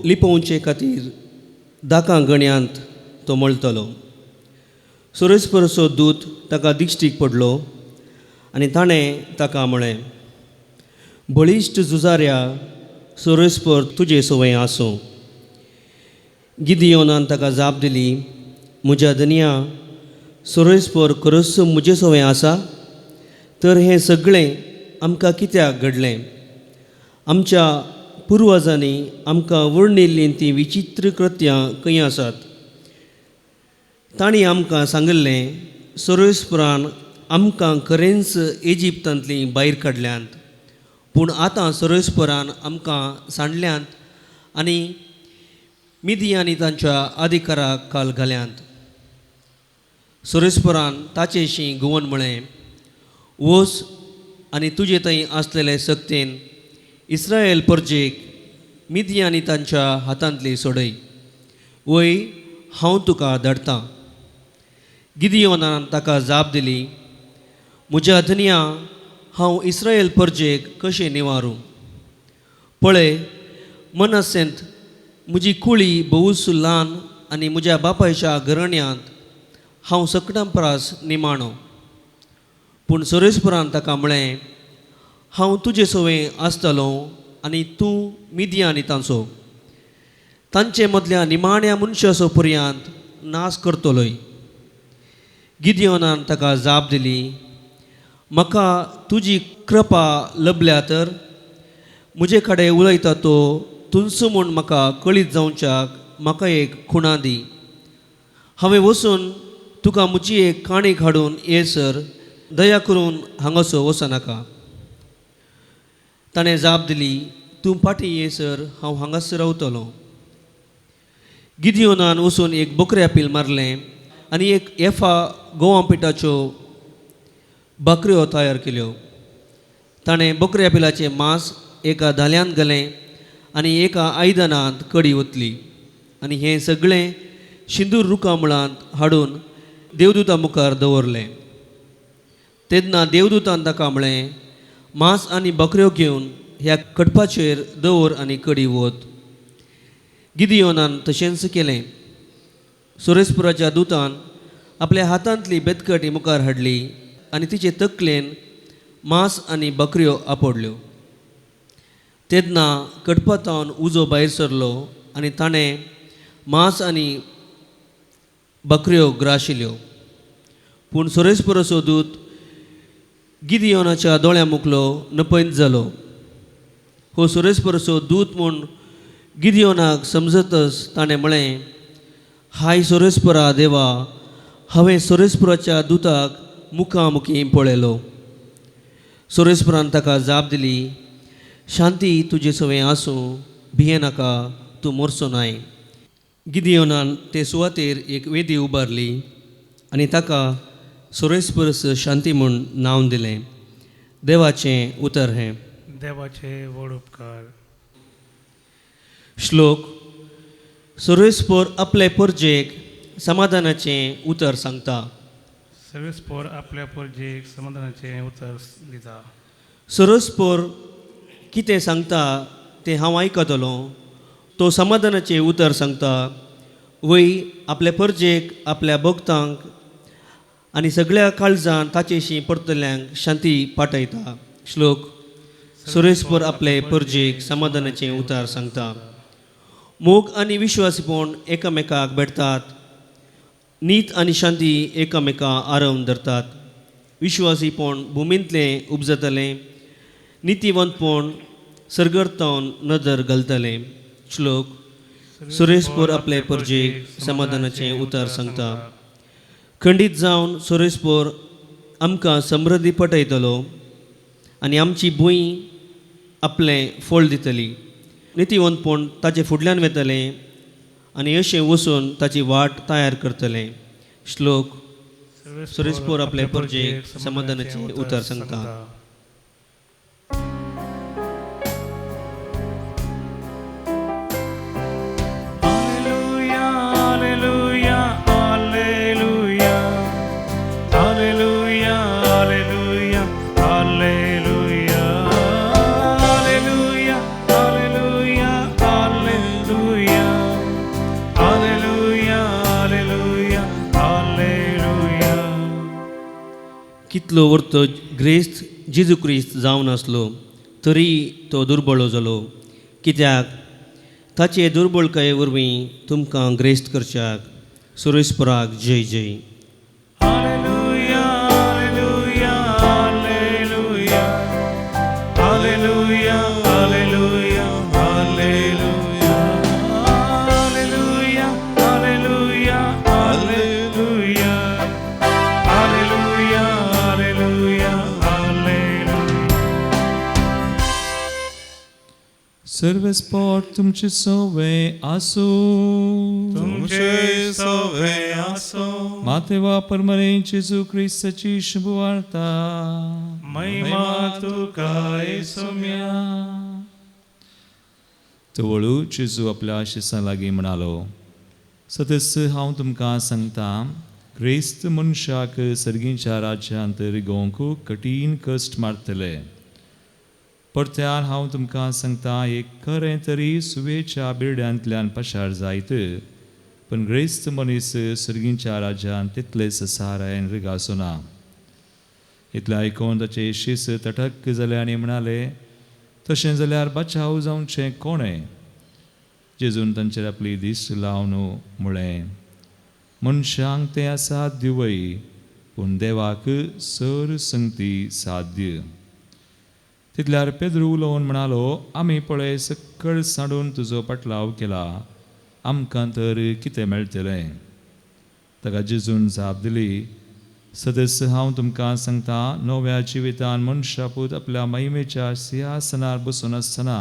लिपोवचे खातीर दाकां गण्यांत तो मळटलो. सुरेस्परचो दूत ताका दिश्टीक पडलो आनी ताणें ताका म्हळें, बळिश्ट झुजाऱ्या सुरेस्पर तुजे सवंय आसूं. गिदियोनान ताका जाप दिली, म्हज्या धनया, सुरेस्पर खरोच म्हजे सवंय आसा तर हें सगळें आमकां कित्याक घडलें? आमच्या पुर्वजांनी आमकां वर्णिल्लीं तीं विचित्र कृत्यां खंय आसात? तांणी आमकां सांगिल्लें, सुरेस्परान आमकां खरेंच इजिप्तांतलीं भायर काडल्यांत, पूण आतां सुरेस्परान आमकां सांडल्यांत आनी मिदियांनी तांच्या अधिकाराक काल घाल्यांत. सुरेस्परान ताचेशी घुंवन म्हळें, वच आनी तुजे थंय आसलेले सक्तेन इस्रायल परजेक मिदियांनी तांच्या हातांतली सोडय, वय हांव तुका धाडटां. गिदियोनान ताका जाप दिली, म्हज्या धनया, हांव इस्रायल परजेक कशें निवारूं? पळय, मनस्सेंत म्हजी कुळी भोवूच ल्हान आनी म्हज्या बापायच्या घराण्यांत हांव सकटां परास निमाणो. पूण सोरेस्परान ताका म्हळें, हांव तुजे सवें आसतलो आनी तूं मिदियानी तांचो तांचे मदल्या निमाण्या मनशाचो पर्यांत नाश करतलोय. गिदियोनान ताका जाप दिली, म्हाका तुजी कृपा लभल्या तर म्हजे कडेन उलयता तो तुंच म्हूण म्हाका कळीत जावच्याक म्हाका एक खुणा दी. हांवें वचून तुका म्हजी एक काणी हाडून ये सर दया करून हांगासो वचनाका. ताणें जाप दिली, तूं फाटीं ये सर हांव हांगासर रावतलो. गिदियोनान वचून एक बकऱ्या पील मारलें आनी एक एफा गोवा पिठाच्यो बकऱ्यो तयार केल्यो. ताणें बकऱ्या पिलाचें मांस एका धाल्यांत घालें आनी एका आयदनांत कडी ओतली आनी हें सगळें शिंदूर रुखा मुळांत हाडून देवदूता मुखार दवरलें. तेन्ना देवदूतान ताका म्हळें, मांस आनी बकऱ्यो घेवन ह्या कडपाचेर दवर आनी कडी वत. गिदियोनान तशेंच केलें. सुरेशपुराच्या दुतान आपल्या हातांतली बेतकटी मुखार हाडली आनी तिचे तकलेन मांस आनी बकऱ्यो आपडल्यो. तेन्ना कडपातावन उजो भायर सरलो आनी ताणें मांस आनी बकऱ्यो ग्राशिल्यो. पूण सुरेशपुराचो दूत गिदियोनाच्या दोळ्या मुखलो नपयत जालो. हो सुरेशपुराचो दूत म्हूण गिदियोनाक समजतच ताणें म्हळें, हाय सुरेशपुरा देवा, हांवें सुरेशपुराच्या दुताक मुखामुखी पळयलो. सुरेशपुरान ताका जाप दिली, शांती तुजे सवें आसूं, भियेनाका, तूं मोरचो नाय. गिदियोनान ते सुवातेर एक वेदी उबारली आनी ताका सुरेशपुरस शांती म्हूण नांव दिलें. देवाचें उतर हें. देवाचे व्हड उपकार. श्लोक. सुरेशपोर आपले परजेक समाधानाचें उतर सांगता. सर्वेस्पोर आपल्या परजेक समाधानाचें उतर दिता. सुरेशपोर कितें सांगता तें हांव आयकतलो. तो समाधानाचें उतर सांगता वय आपले परजेक, आपल्या भक्तांक आनी सगळ्या काळजान ताचेशी परतल्यांक शांती पाठयता. श्लोक. सुरेशपोर आपले परजेक समाधानाचें उतर सांगता. मोग आनी विश्वासीपण एकामेकाक भेटतात. नीत आनी शांती एकामेका आरोवन धरतात. विश्वासीपण भुमींतलें उपजतलें, नितीवंतपण सरगरतावन नदर घालतलें. श्लोक. सुरेशपूर आपले परजेक समाधानाचें उतर सांगता. खंडीत जावन सुरेशपूर आमकां समृद्धी पटयतलो आनी आमची भूंय आपलें फळ दितली. नितीवंतपण ताचे फुडल्यान वेतलें आनी अशें वचून ताची वाट तयार करतलें. श्लोक. सुरेशपूर आपले परजेक समाधानाचें उतर सांगता. Alleluia, alleluia, alleluia. Alleluia, alleluia, alleluia. Alleluia, alleluia, alleluia. Alleluia, alleluia, alleluia. कितलो वर्त ग्रेस्त जेजू क्रिस्त जावन आसलो तरी तो दुर्बळ जालो, कित्याक ताचे दुर्बळकाये वरवीं तुमकां ग्रेस्त करच्याक. सुरेशपुराक जय जय. Alleluia, alleluia, alleluia. Alleluia, alleluia, alleluia. Alleluia, alleluia, alleluia. Alleluia, alleluia, alleluia. सर्वेस्पोर तुमचे सवे आसूं. तुमचे सवे आसो. मातेवा परमरे जेजू क्रिस्ताची शुभवार्ता. महिमा तुका येसुम्या. तवळू जेजू आपल्या शिसां लागीं म्हणालो, सदस्य हांव तुमकां सांगता, क्रिस्त मनशाक सर्गींच्या राज्यांत रिगोवंक कठीण कश्ट मारतले. परत्यान हांव तुमकां सांगता, एक खरें तरी सुवेच्या बिरड्यांतल्यान पशार जायत, पूण ग्रेस्त मनीस सर्गींच्या राज्यांत तितले ससारायन रिगासो ना. इतलें आयकून ताचे शीस तटक जाले आनी म्हणाले, तशें जाल्यार बचाव जावचें कोणें? जेजून तांचेर आपली दिश्ट लावन म्हळें, मनशांक तें असाध्य वय, पूण देवाक सर संगती साध्य. तितल्यार पेद्रू उलोवन म्हणालो, आमी पळय सकळ सांडून तुजो पाटलाव केला, आमकां तर कितें मेळटलें? ताका जेजून जाप दिली, सदस्य हांव तुमकां सांगता, नव्या जिवितान मनशापूत आपल्या महिमेच्या सिंहासनार बसून आसतना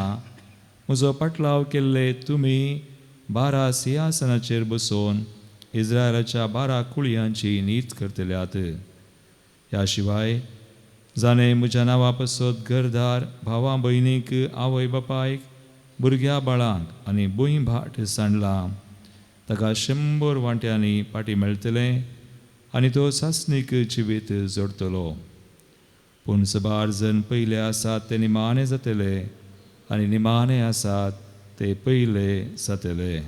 म्हजो पाटलाव केल्ले तुमी 12 सिंहासनाचेर बसून इस्रायलाच्या 12 कुळयांची नीत करतल्यात. ह्या शिवाय जाणें म्हज्या नांवा पासत घरदार, भावा भयणीक, आवय बापायक, भुरग्या बाळांक आनी भूंय भाट सांडलां ताका 100 वांट्यांनी पाटी मेळटलें आनी तो सासणीक जिवीत जोडटलो. पूण सबार जण पयले आसात ते निमाणे जातले आनी निमाणे आसात ते पयले जातले.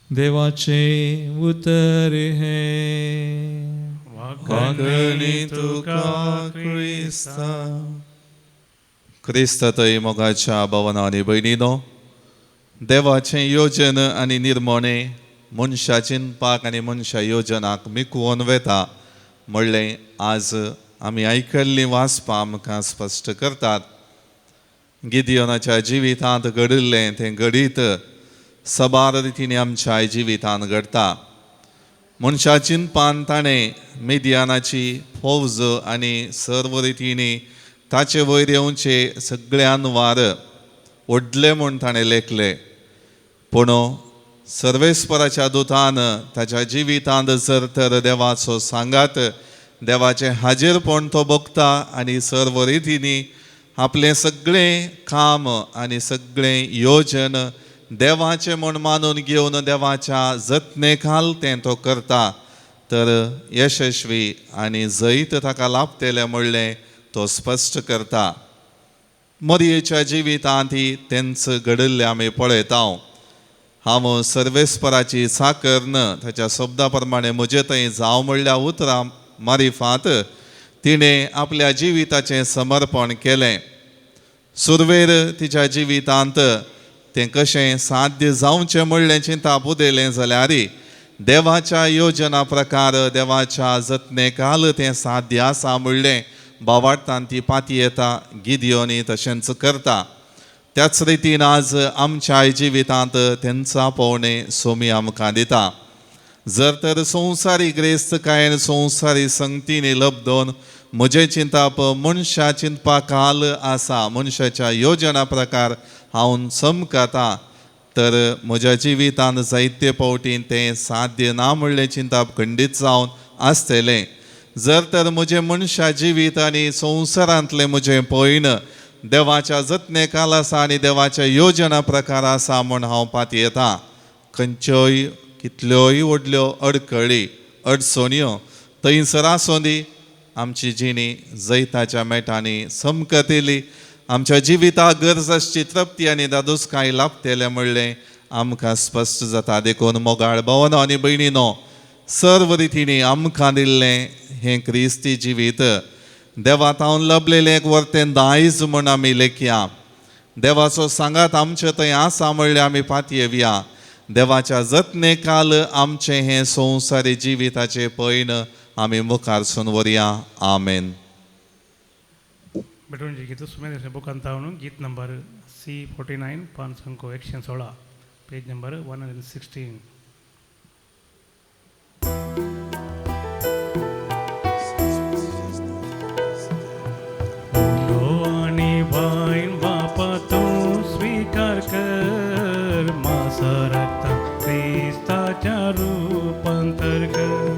देवाचें उतर हें. वागणी तुका क्रिस्ता. क्रिस्त थंय मोगाच्या भवना आनी भयणीनो, देवाचें योजन आनी निर्मणे मनशा चिंतपाक आनी मनशा योजनाक मिकवोन वेता म्हणलें आज आमी आयकल्लीं वाचपां आमकां स्पश्ट करतात. गिदियोनाच्या जिवितांत घडिल्लें तें घडीत सबार रितींनी आमच्या जिवितांत घडटा. मनशा चिंतपान ताणें मिदियानाची फौज आनी सर्व रितींनी ताचे वयर येवचे सगळे अनवार ओडले म्हूण ताणें लेखले. पूण सर्वेस्पराच्या दुतान ताच्या जिवितांत जर तर देवाचो सांगात, देवाचें हाजीरपण तो भोगता आनी सर्व रितींनी आपलें सगळें काम आनी सगळें योजन देवाचें म्हूण मानून घेवन देवाच्या जतने खाल तें तो करता, तर यशस्वी आनी जैत ताका लाभतलें म्हणलें तो स्पश्ट करता. मरयेच्या जिवितांत तेंच घडिल्लें आमी पळयता. हांव सर्वेस्पराची साकर न ताच्या शब्दा प्रमाणे म्हजे थंय जावं म्हणल्या उतरां मारिफात तिणें आपल्या जिविताचें समर्पण केलें. सुरवेर तिच्या जिवितांत तें कशें साध्य जावचें म्हणलें चिंताप उदयलें जाल्यार देवाच्या योजना प्रकार देवाच्या जतने काल तें साध्य आसा म्हणलें बावाडटान ती पाती येता. गिदियोनी तशेंच करता. त्याच रितीन आज आमच्या जिवितांत तेंचो आपोवणें सोमी आमकां दिता. जर तर संवसारी ग्रेस्तकायेन संवसारी संगतीनी लब्दोन म्हजें चिंताप मनशा चिंतपा काल आसा, मनशाच्या योजना प्रकार हांव चमकता, तर म्हज्या जिवितांत जायते फावटी तें साध्य ना म्हणलें चिंताप खंडीत जावन आसतलें. जर तर म्हजें मनशा जिवीत आनी संवसारांतलें म्हजें पयण देवाच्या जतने काल आसा आनी देवाच्या योजना प्रकार आसा म्हूण हांव पातयेता, खंयच्योय कितल्योय व्हडल्यो अडकळी अडचण्यो थंयसर आसूं दी, आमची जिणी जैताच्या मेटांनी समकतेली, आमच्या जिविताक गरज आसची तृप्ती आनी दादोसकाय लाभतलें म्हणलें आमकां स्पश्ट जाता. देखून मोगाळ भावनो आनी भयणीनो, सर्व रितींनी आमकां दिल्लें हें क्रिस्ती जिवीत देवा तावन लभलेलें एक वर्तें दायज म्हूण आमी लेखया. देवाचो सांगात आमचे थंय आसा म्हणलें आमी पातयेवया. देवाच्या जतने काल आमचें हें संवसारी जिविताचें पयण आमी मुखार सून व्हरया. आमेन. बेटून गीत सुमेर बुकांत गीत नंबर C49 516, page number 116. आनी बापा तूं स्वीकार कर, मासा रक्ता क्रिस्ताच्या रूपांतर कर,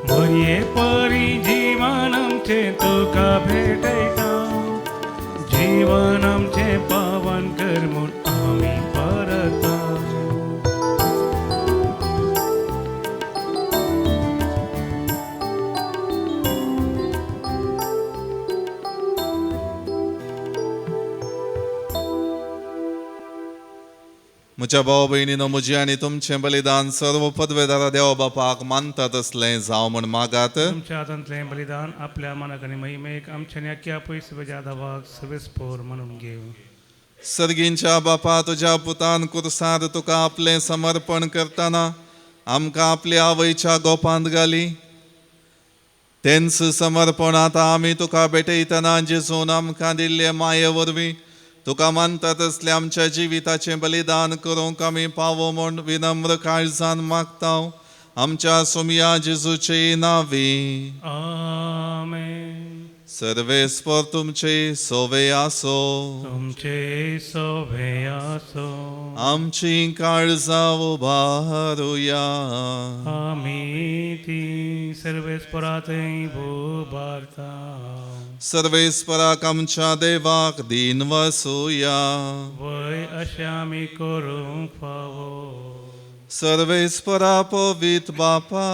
मरये परी जीवन आमचें तुका भेटयता, जीवन आमचें पावन कर म्हूण आमी परता. म्हज्या भाव भयणीनो, म्हजी आनी तुमचें बलिदान सर्व पदवेदारा देव बापाक मानता तसलें जावं म्हूण मागात. तुमच्या हातांतलें बलिदान आपल्या मानाक आनी महिमेक आमच्या आनी अख्ख्या पयस दावाक सर्वेस्पोर म्हणून घेव. सर्गींच्या बापा, तुज्या पुतान कुर्सार तुका आपलें समर्पण करतना आमकां आपल्या आवयच्या गोपांत घाली. तेंच समर्पण आतां आमी तुका भेटयतना जेजून आमकां दिल्ले माये वरवीं तुका मानता तसलें आमच्या जिविताचें बलिदान करूंक आमी पावो म्हूण विनम्र काळजान मागता आमच्या सोमया जेजूचे नांवी. आमेन. सर्वेस्पर तुमचे सोवे आसो. तुमचे सोवे आसो. आमची काळजां उबारुया. आमी ती सर्वेस्पराथंय उबारता. सर्वेस्पराक आमच्या देवाक दीन वसुया. वय अशें आमी करूंक फावो. सर्वेस्परा पवित्र बापा,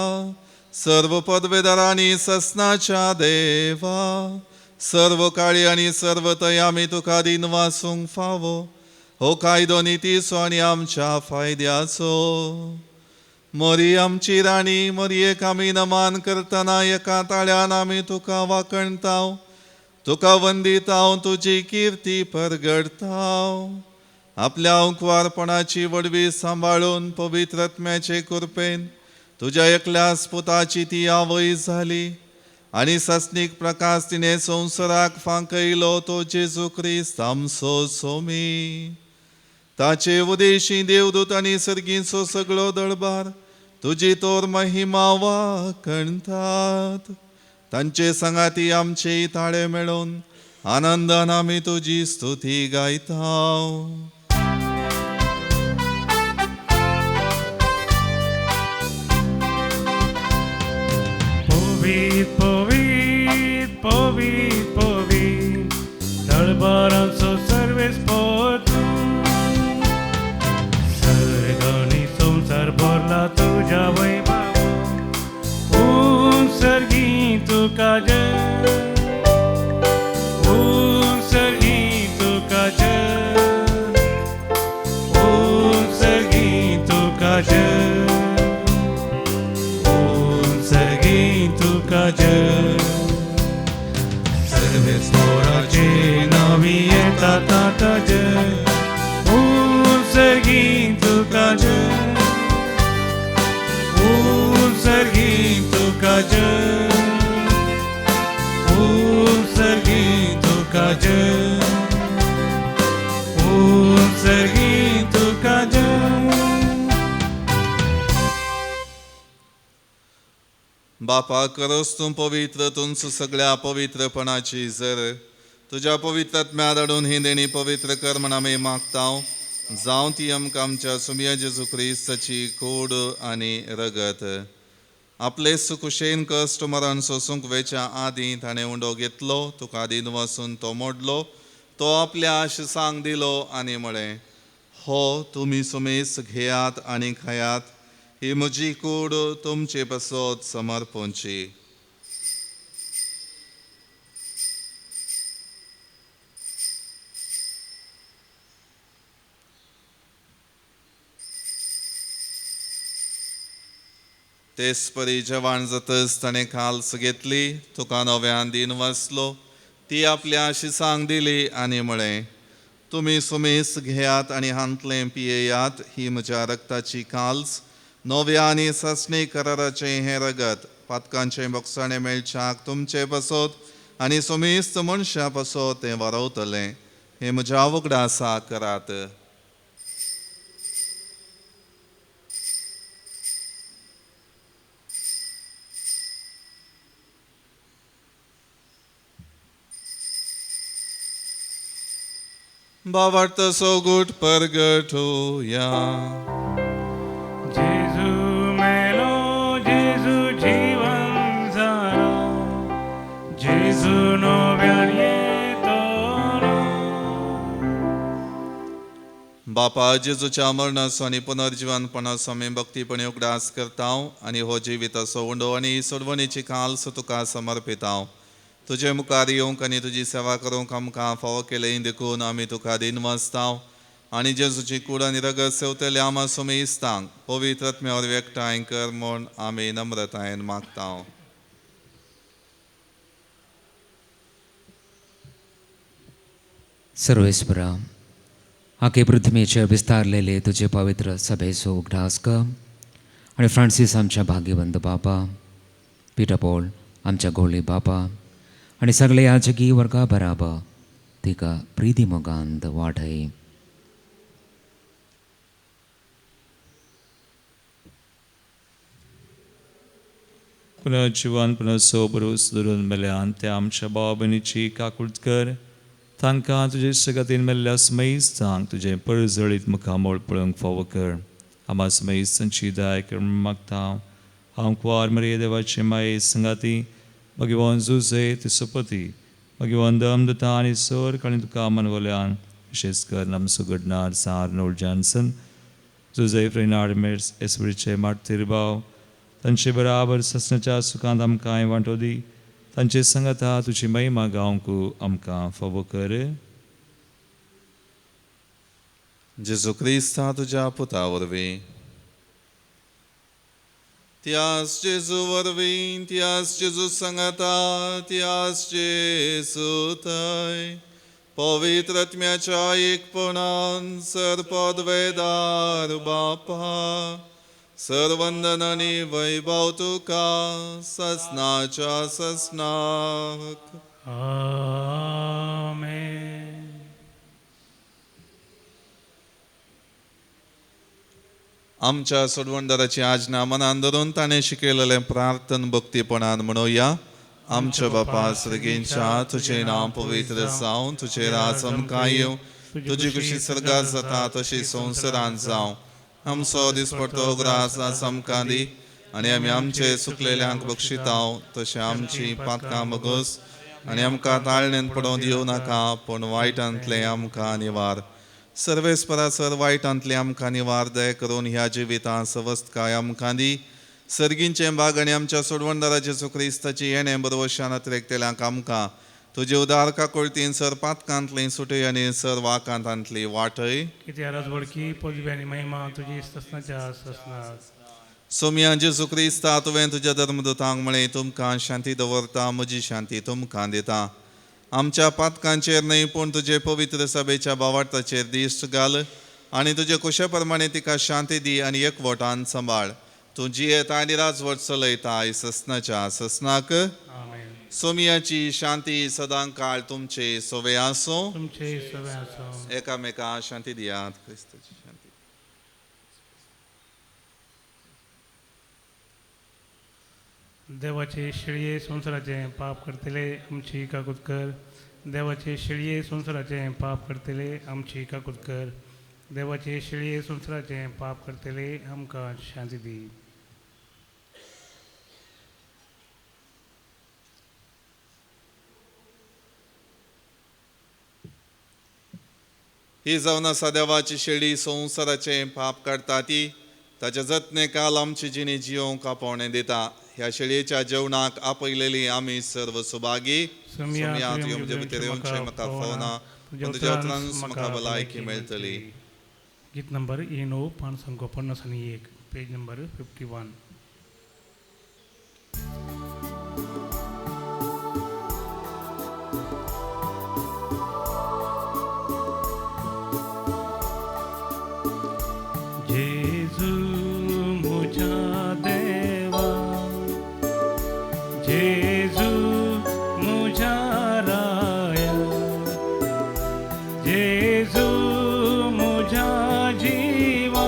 सर्व पदवेदारांनी ससनाच्या देवा, सर्व काळी आनी सर्व थंय आमी तुका दीन वासूंक फावो. हो कायदो नितीचो आनी आमच्या फायद्याचो. मरी आमची राणी मरयेक आमी नमान करतना एका ताळ्यान आमी तुका वाखणताव, तुका वंदिताव, तुजी किर्ती परगडताव. आपल्या कुंवारपणाची वडवी सांबाळून पवित्र आत्म्याचे कृपेन तुज्या एकल्याच पुताची ती आवय जाली आनी सासणीक प्रकाश तिणें संवसाराक फांकयलो तो जेजू क्रिस्त आमचो सोमी. ताचे उदेशी देवदूत आनी सर्गींचो सगळो दळबार तुजी तोर महिमा वाखणतात. तांचे सांगाती आमचे ताळे मेळून आनंदान आमी तुजी स्तुती गायता. पवीत पवीत पवीत पवीत दळबारांचो सर्वेस्पर तूं. सर्ग आनी संवसार भरला तुज्या वैभवान. सर्गी तुका जय, सर्गी तुका जय, सर्गी तुका जय, सर्गी तुका जय. सर्वेस्पराचे नांवी येता ताता जय, सर्गी तुका जय, सर्गी तुका जय, सर्गी तुका जय, सर्गी तुका जय. बापा, करोस तूं पवित्र तुमचो सगळ्या पवित्रपणाची जर तुज्या पवित्र आत्म्या धाडून ही देणी पवित्र कर म्हण आमी मागता. जावं ती आमकां आमच्या सुमया जेजू क्रिस्ताची कूड आनी रगत. आपले सुकुशेन कश्ट मरण सोसूंक वेच्या आदीं ताणें उंडो घेतलो, तुका दीन वसून तो मोडलो, तो आपल्या आशिसांक दिलो आनी म्हळें, हो तुमी सुमेस घेयात आनी खायात, ही म्हजी कूड तुमचे पासत समर्पणची. तेच परी जेवण जातच ताणें खाल्स घेतली, तुका नव्यान दीन वाचलो, ती आपल्या आशिसांक दिली आनी म्हळें, तुमी सुमेस घेयात आनी हांतलें पियेयात, ही म्हज्या रक्ताची काल्स, नव्या आनी सासणी कराराचें हें रगत, पातकांचें बोगसाणें मेळच्याक तुमचे पासत आनी सुमेस्त मनशां पासत तें वारवतलें. हें म्हज्या उगडासा करात. भावार्थ सोगूट परगटुया. जेजू मेलो, जेजू जीवन जालो, जेजू नव्यान येतलो. बापा, जेजूच्या मरणाचो आनी पुनर्जीवनपणाचो आमी भक्तीपणी उगडास करता आनी हो जिविताचो उंडो आनी सोडवणीची काल्स तुका समर्पिता. तुजे मुखार येवंक आनी तुजी सेवा करूंक आमकां फावो केलें देखून आमी तुका दीन वाचता. आनी जेजूची कूड आनी रगत सेवतले आमा सोमी इस्तांक पवित्र आत्म्या वरवीं एकठांय कर म्हूण आमी नम्रतायेन मागता. सर्वेस्परा, आखे पृथ्वीचेर विस्तारलेले तुजे पवित्र सभेचो उगडास कर आनी फ्रांसीस आमच्या भाग्यवंत बापा, पिटर पॉल आमच्या गोळी बापा आनी सगळे याजकी वर्गा बराबर तिका प्रिती मोगांत वाडय. पुनर्जिवन पुनर्सोबरूस धरून मेल्यान त्या आमच्या भाव भयणीची काकूट कर. तांकां तुजे सगातीन मेल्ल्या स्मयिस्तांक तुजें परजळीत मुखामळ पळोवंक फावो कर. आमा स्मयिस्तांची दया कर मागता. हांव कुवार मरिये देवाचे माये संगाती भगवान जुजे तिसोपती भगवान दम दता आनी सर काणी तुका मनवल्यान विशेश कर आमचो घडणार सा आर्नोल्ड जॉन्सन जुजे फ्रेनार्ड मेर्स एसवरीचे मार्तीर भाव तांचे बराबर ससनाच्या सुखांत आमकां वांटो दी. तांचे संगता तुजी महिमा गावंक आमकां फावो कर. जेजू क्रिस्ता तुज्या पुता वरवीं, त्यास जेजू वरवीं, त्यास जेजू संगता, त्यास जेजू थंय पवित्र आत्म्याच्या एकपणान सरपदवेदार बापा सरवंदन आनी वैभव तुका ससनाच्या ससनाक. आमेन. आमच्या सोडवणदाराची आज्ञा मनान धरून ताणें शिकयलेलें प्रार्थन भक्तीपणान म्हणोया. आमच्या बापा सर्गेंच्या, तुजें नांव पवित्र जावं, तुजें राज आमकां येवं, तुजी खुशी सर्गात जाता तशी संवसारांत जावं. आमचो दिसपडतो ग्रास आज आमकां दी आनी आमी आमचे सुकलेल्यांक बक्षिताव तशें आमची पातकां बगस आनी आमकां ताळणेन पडोवन दिवं नाका, पूण वायटांतलें आमकां निवार. सर्वेस्परा सर वायटांतलें आमकां निवार दया करून ह्या जिवितांत सवस्तकाय आमकां दी. सर्गींचें भाग आनी आमच्या सोडवणदाराचे जेजू क्रिस्ताची येणें बरवशान अतिरेकतेल्यांक आमकां तुजे उदार काकुळतीन सर पातकांतली सुटय आनी सर वाकांतांतली वाटय. कित्याक राजवडकी पदवी आनी महिमा तुजी ससनाच्या ससनाक. सोमया जेजू क्रिस्ता, तुवें तुज्या धर्मदूतांक म्हळें, तुमकां शांती दवरता, म्हजी शांती तुमकां दिता. आमच्या पातकांचेर न्हय पूण तुजे पवित्र सभेच्या भावार्थाचेर दिश्ट घाल आनी तुजे कुशे प्रमाणे तिका शांती दी आनी एकवटान सांबाळ. तूं जियेता आनी राजवट चलयता ससनाच्या ससनाक. आमेन. सोमियाची शांती सदां काळ तुमचे सोवे आसूं. तुमचे सवे आसूं. एकामेका शांती दियात. क्रिस्ताची शांती. देवाचे शेळये संवसाराचें पाप करतले आमची काकूत कर. देवाचे शेळये संवसाराचें पाप करतले आमची काकूत कर. देवाचे शेळये संवसाराचें पाप करतले आमकां शांती दी. ही जावन आसा देवाची शेळी संवसाराचें पाप काडटा ती ताच्या जतने काल आमची जिणी जियोंक आपोवणें दिता. ह्या शेळयेच्या जेवणाक आपयलेली आमी सर्व सुभागी. सोमया, तुवें म्हजे भितर येवचें म्हाका फावना, पूण तुज्या उतरानूच म्हाका भलायकी मेळटली. गीत नंबर 9 551, पेज नंबर 51. जेजू म्हज्या देवा, जेजू म्हज्या राया, जेजू म्हज्या जिवा,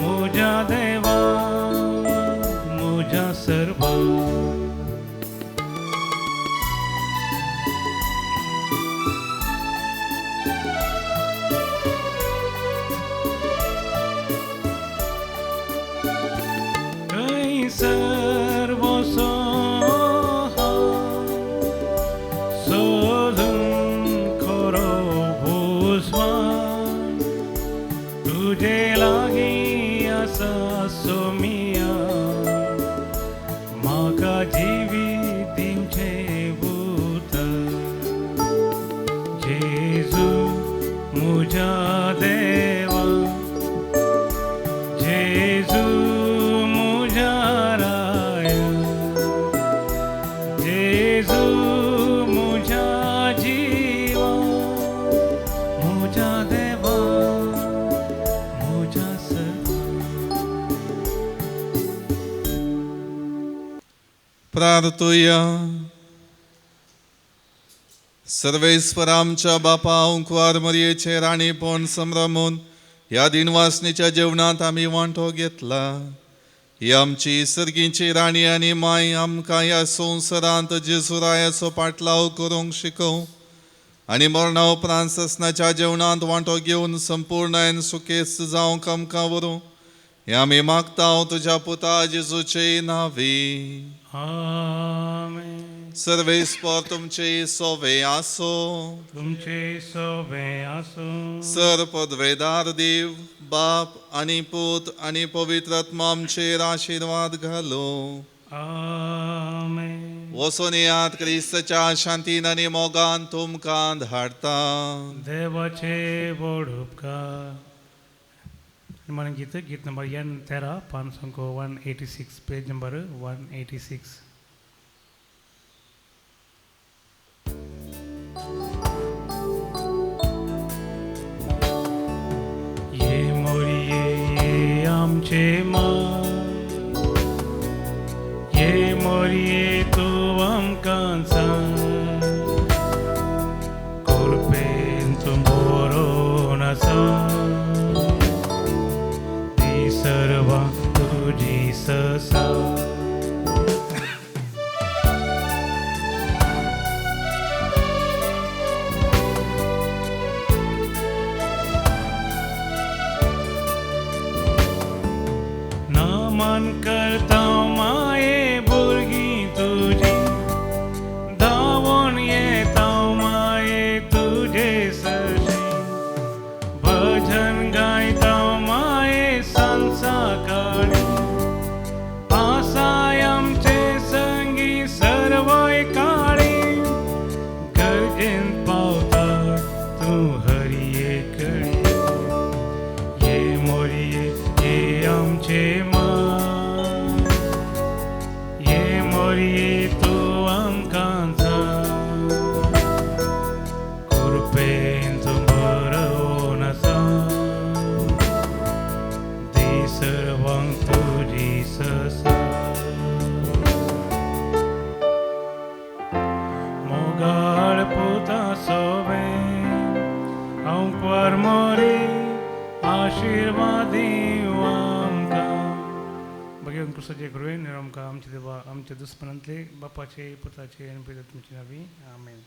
म्हज्या देवा, म्हज्या सर्वा. जेजू मुझा प्रार्थुया. सर्वेस्पर आमच्या बापा, अंकुवार मरयेचे राणीपण संभ्रमून ह्या दिनवासनेच्या जेवणांत आमी वांटो घेतला. ही आमची सर्गींची राणी आनी माय आमकां ह्या संवसारांत जेजुरायाचो पाटलाव करूंक शिकोवं आनी मरणा उपरांत ससनाच्या जेवणांत वांटो घेवन संपूर्णायन सुखेस्त जावंक आमकां व्हरूं, हें आमी मागता तुज्या पुता जेजूचे नांवी. आमेन. सर्वेस्पर तुमचे सोवे आसो. तुमचे सोबे आसूं. सर पदवेदार देव बाप आनी पूत आनी पवित्र आत्मा आमचेर आशिर्वाद घालो. आमेन. वचून येयात, क्रिस्तच्या शांतीन आनी मोगान तुमकां धाडटा. देवाचे व्हड उपकार. निमाणें गीत, गीत नंबर एन 13, पान संख्या 186, पेज नंबर 186. ये मोरिये ये आमचे मा, ये मोरिये तूं आमकां सांग, कोरपेन तूं बरोवन आसा, ती सर्वां तुजी ससा. नामान करता माये भुरगीं तुजी, धांवून येता माये तुजे सरशी, भजन गायता माये सांजा काळी, आसाय आमचे संगी सर्वय काळी, गरजेन पावता तूं हरये कळी. ये मोरिये ये आमचे मा, ये मोरिये तूं आमकां सांग, कृपेन तूं बरोवन आसा, दी सर्वांक तुजी ससा. मोगाळ पुता सोबे अंकुर मोरी आशिर्वाद दिवं आमकां. भगवान कृष्णाचे कृपेन आमकां आमचे देवा आमच्या दुस्मनांतले बापाचे पुताचे आनी पवित्र आत्म्याचे नांवी. आमेन.